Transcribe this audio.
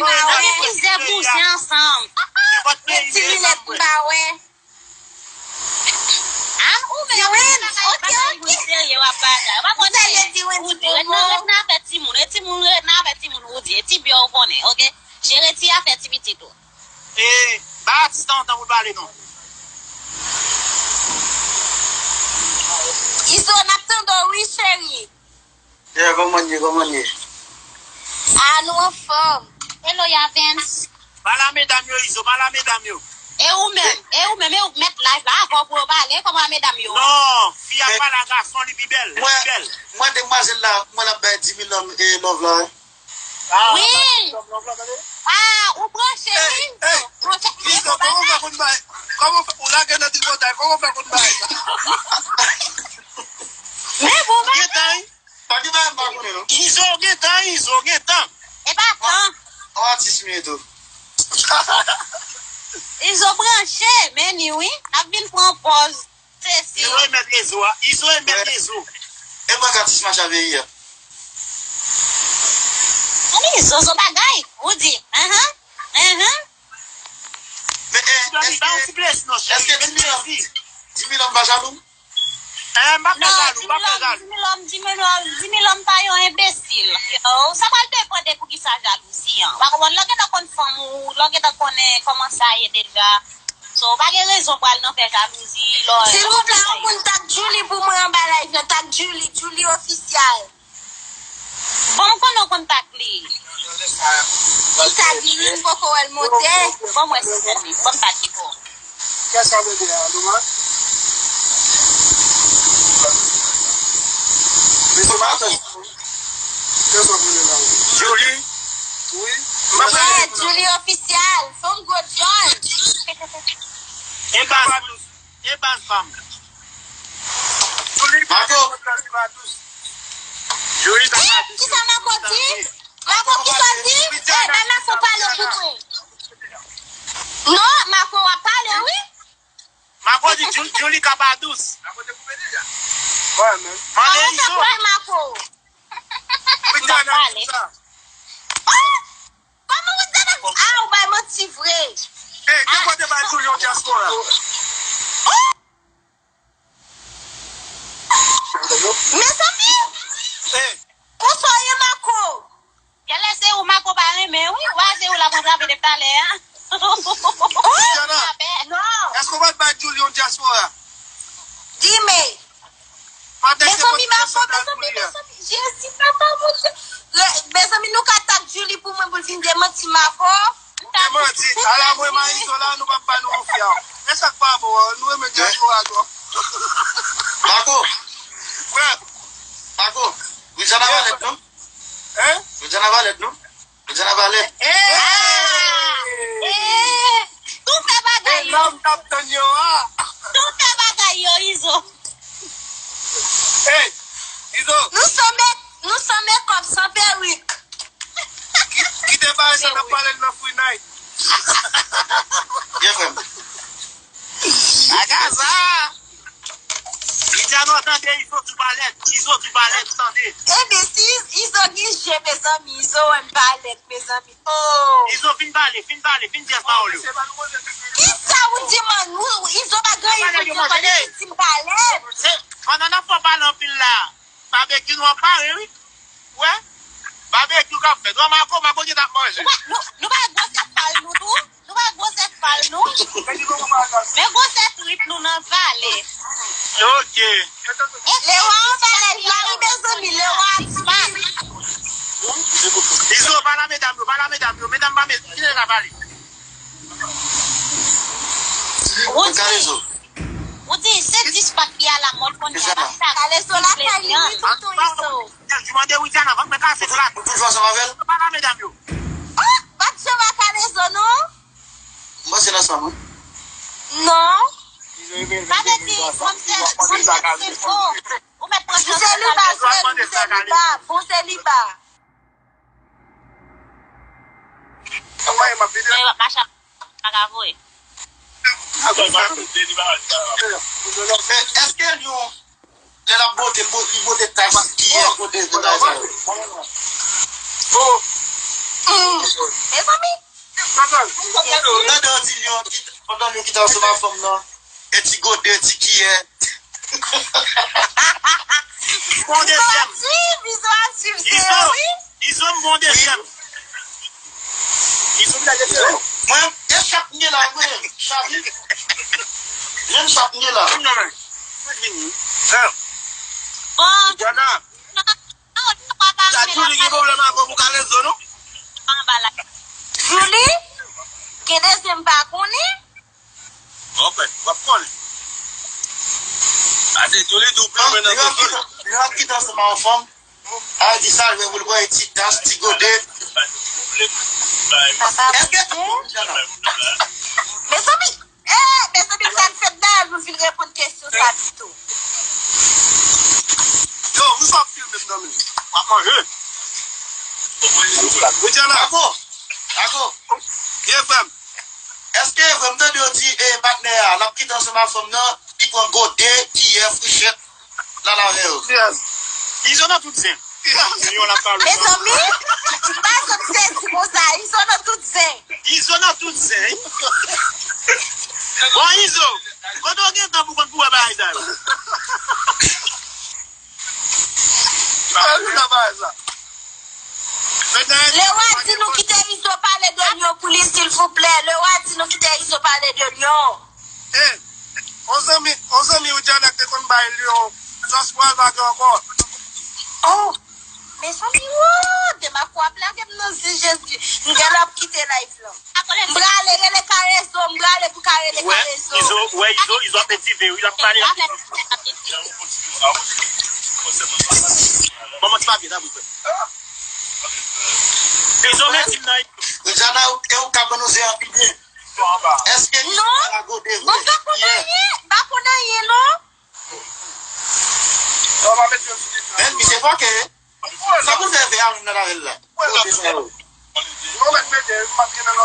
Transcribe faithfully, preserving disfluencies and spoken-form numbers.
Mwen gen plizyè bouzen ansanm. Nenpòt peyi, men sa m wè. Ah, ou menm, ou bagay, bagay moun serye w ap bagay. Ou pa konnen. Ou di, ret nan, ret nan afè timoun. E timoun, ret nan afè timoun, ou di. E ti byo ou konnen, oke? Jere ti afè ti pitit ou. E, ba atis tan pou l pale non. Izo, n ap tande w wi, cheri. Yeah, kòman ye, kòman ye? Ah, nou anfòm. Hello, Yavens. Pale a medam yo, Izo, pale a medam yo. E ou menm, e ou menm, e ou k mèt live la, avè w pou yo pale, kòman medam yo? Non, fi a pale a gason, li pi bèl, li pi bèl. Mwen, demwazèl la, mwen l ap bay dis mil lòm, e, love la. Wi. Ah, ou branche, wi. Hey, hey. Izo, kòman w fè konn bay? Kòman w fè, ou lage nan tripotay, kòman w fè konn bay? Men bon, men. Gen tan, wi. Pa gen bagay m pa konnen, non. Izo gen tan, Izo gen tan. E pa tan. Yon atis m ye tou. Izo branche, men ni wi. N ap vin pran pòz. Sesi. Izo e mèt rezo a. Izo e mèt rezo. E mwen k atis macha peyi a. Ani, Zozo bagay. Ou di, ahan, ahan. Men, eh, èske, èske Jimmy Love, Jimmy Love pa jalou? Eh, m pa fè jalou, m pa fè jalou. Jimmy Love, Jimmy Love, Jimmy Love pa yon enbesil. Yo, sa pral depann de poukisa jalouzi an. Ou pa konprann, lè w gentan konn fanm ou, lè w gentan konnen kòman sa ye deja. So, ou pa gen rezon pral nan fè jalouzi, lò. Silvouplè, yon moun tag Julie pou mwen anba live la. Tag Julie, Julie Official. Bon, m konnen w konn tag li. M tag li, m poko wè l monte. Bon, mwen se li. Bon, m tag li pou ou. Kè sa vle di a, nou wè? Mesye, pa tann. Kè sa vle la. Julie. Wi. Yeah, Julie Official. Fanm gwo djòl. E baz, e baz fanm. Julie, Marco. Julie, sa va. Kisa Marco di? Marco, kisa w di? Eh, bay Marco pale pou mwen. Non, Marco, w ap pale, wi. Marco di Ju-, Julie ka pa dous. Mande Izo. Bay Marco. Widiana, kisa? Oh! Kòman Widiana? Ah, ou bay manti vre. Eh, ki kote bay Julie yon dyaspora? Oh! Mezanmi! Eh. Konsa w ye, Marco? Genlè se ou Marco pa renmen, wi. Ou a se ou l ap antrave depi talè a. Widiana, èske w pa t bay Julie yon dyaspora? Dime. Mezanmi, Marco, mezanmi, mezanmi, Jezi, papa, Bondye. Mezanmi, nou ka tag Julie pou mwen pou l vin demanti Marco. Demanti, ala mwen Mayizo la, nou p ap ba nou yon fyaw. E sa k pa bon an, nou renmen dyaspora twòp. Marco. Frè. Marco, Widiana pa lèd non. Hein? Widiana pa lèd non. Widiana pa lèd. Eh! Eh! Tou fè bagay yo. Lòm k ap tann yo a. Tou fè bagay yo, Izo. Hey, Izo. Nou san make, nou san make up, san perik. Ki-, kite bagay sa n ap pale nan free night. Byen, frè m. Agaza! Widiana, tande, Izo di w pa lèd. Izo di w pa lèd, tande. Ebyen, si Iz-, Izo gen je, mezanmi, Izo wè m pa lèd, mezanmi. Oh! Izo, fin pale, fin pale, fin di pawòl yo. Kisa ou di, man? Ou, Izo pa gen anyen pou l di ankò, li vin di m pa lèd. Se, pandan n ap fè w pale anpil la, babekyou nou ap pare, wi. Wè? Babekyou k ap fèt. Wè, Marco, Marco gentan ap manje. Nou, nou pa gwosè fal nou tou. Nou pa gwosè fal nou. Men gwosè trip nou nan vale. Ok. Lewa anba lèt la wi, mezanmi, Lewa ati. Izo, pale a medam yo, pale a medam yo. Medam pa met, ki nèg la pale? Ou di, ou di se dis pa ki alamòd kounye a, pa sa. Kalezo lakay li wi, tonton Izo. Mande Widiana, mwen kase sou la. Ou toujou ansanm avè l? Pale a medam yo. Oh, pa t janm ak Kalezo non. M panse l ansanm wi. Non. Sa vle di, kòmsè, kòmsè se fo. Ou mèt pran chans. Se li ba, se li, se li ba. Bon, se li ba. Men w ap mache ak, ak avoye. Men èske l yon, lè l ap bote, l bo-, li bote tay makiye kote bagay sa yo? Oh. Mezanmi. Pandan yo di lyon, pandan lyon ki te ansanm ak fanm nan, e ti gode, ti kiyè. Bon dezyèm. Izo a swiv, Izo a swiv, se Izo, wi. Izo, bon dezyèm. Izo, mwen, e chak m gen la, mwen, chak, menm chak m gen la. Bon. Jana. Sa Julie gen pwoblèm avè w pou kale zo, non? Anba la. Julie? Gen dezyèm pa konnen? Ok, w ap konnen. Ase Julie di w plimen nan zo. Lè w ap kite ansanm ak yon fanm, a di sa, lè pou l bwè ti tas, ti gode. Papa, èske mezanmi, eh, mezanmi, m t ap fè dayè nou vin reponn kesyon sa pito. Yo, ou sa ap filme m nan men. W ap manje. Widiana. Ako, Ako. Ye frè m. Èske e vre m tande yo di e patnè a, l ap kite ansanm ak fanm nan, li pran gode, kiyè, fouchèt, l al avè yo? Yes. Izo nan tout zen. Yon l ap pale. Mezanmi, m pa janm sezi konsa. Izo nan tout zen. Izo nan tout zen. Bon, Izo, kote w gen tan pou konn pou wè bagay sa yo? Sa yo nan bagay sa. Lewa di nou kite Izo pale de lyon pou li, silvouplè. Lewa di nou kite Izo pale de lyon. Eh, on zanmi, on zanmi ou Janak te konn bay lyon. Just pral vage ankò. Oh, mezanmi, wo, Demako ap lage m nan zi Jezi. M genlè ap kite live lan. M prale rele Karezo, m prale pou Kare le Karezo. Izo, wè, Izo, Izo ap etive, wi, l ap pale. Manman ti papye, ta pou fè. Izo, mèsi m nan. Jana, e ou ka ban nou ze an pi byen. Èske Izo pa la gode vre? Non, m pa konn anyen, m pa konn anyen, non. Men, misye fòke. Sa pou l fè vè a menm nan lavel la?